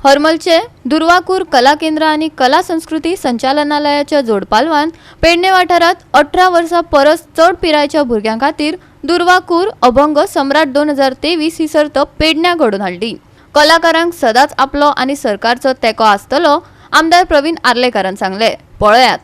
हरमलचे दुर्वाकूर कला केंद्र आनी कला संस्कृती संचालनालयाच्या जोडपालवान पेडणे वाठारांत 18 वर्सां परस चड पिरायेच्या भुरग्यां खातीर दुर्वाकूर अभंग सम्राट 2023 ही सर्त पेडण्यां घडोवन हाडली. कलाकारांक सदांच आपलो आनी सरकारचो तेंको आसतलो, आमदार प्रवीण आर्लेकारान सांगलें. पळयात.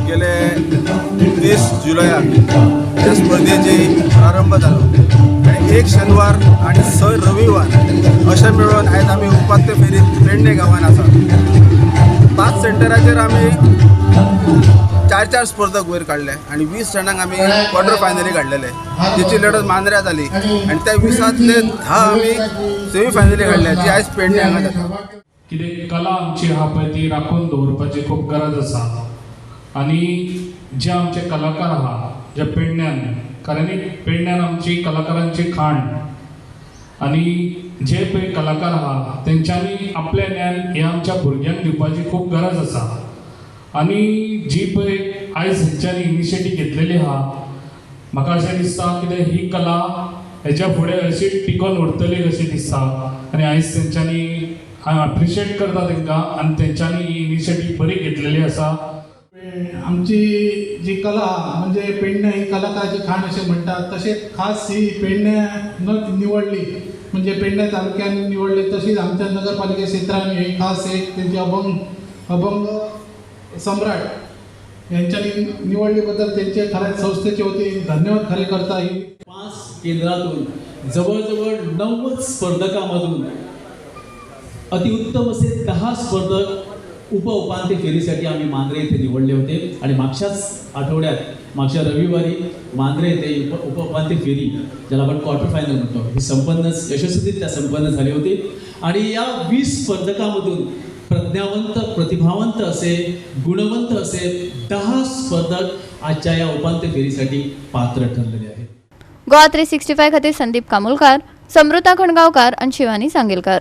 गेले 30 जुलयाक ह्या स्पर्धेची प्रारंभ जालो आनी 1 शेनवार आनी 6 रविवार अशें मेळून आयज आमी उपांत्य फेरीत पेडणे गांवान आसा. 5 सेंटराचेर आमी 4-4 स्पर्धक वयर काडले आनी 20 जाणांक आमी क्वॉर्टर फायनली काडलेले, जेची लढत मांद्र्या जाली आनी त्या 20तांतले 10 आमी सेमी फायनली काडले, जी आयज पेडणे हांगा जाता. कितें कला आमची आहा पळय ती राखून दवरपाची खूब गरज आसा आनी जे आमचे कलाकार आहा जे पेडण्यान, कारण पेडण्यान आमची कलाकारांची खाण आनी जे पळय कलाकार आहा तेंच्यांनी आपलें ज्ञान हें आमच्या भुरग्यांक दिवपाची खूब गरज आसा. आनी जी पळय आयज हेंच्यांनी इनिशिएटीव घेतलेली आहा, म्हाका अशें दिसता कितें ही कला हेच्या फुडें अशी टिकोन उरतली अशें दिसता. आनी आयज तेंच्यांनी हांव एप्रिशिएट करता तेंकां आनी तेंच्यांनी ही इनिशिएटीव बरी घेतलेली आसा. आमची जी कला म्हणजे पेडणे ही कलाकाराची खाण अशें म्हणटात, तशेंच खास ही पेडण्यानच निवडली म्हणजे पेडणे तालुक्यान निवडली, तशीच आमच्या नगरपालिके क्षेत्रान ही खास एक तेंची अभंग सम्राट यांच्यानी निवडलीबद्दल त्यांचे खऱ्या संस्थेचे वतीन धन्यवाद खरे करता. ही 5 केंद्रातून जवळजवळ 90 स्पर्धकांमधून अतिउत्तम असे 10 स्पर्धक उपउपांत्य फेरीसाठी आम्ही मांद्रे येथे निवडले होते आणि मागच्याच आठवड्यात मागच्या रविवारी मांद्रे येथे उपउपांत्य फेरी, ज्याला आपण क्वार्टर फायनल म्हणतो, ही संपन्न यशस्वीरित्या संपन्न झाली होती. आणि या 20 स्पर्धकांमधून प्रज्ञावंत, प्रतिभावंत असे, गुणवंत असे 10 स्पर्धक आजच्या या उपांत्य फेरीसाठी पात्र ठरलेले आहेत. गोवा 365 खातीर संदीप कामुलकार, समृता खणगावकार आणि शिवानी सांगेलकर.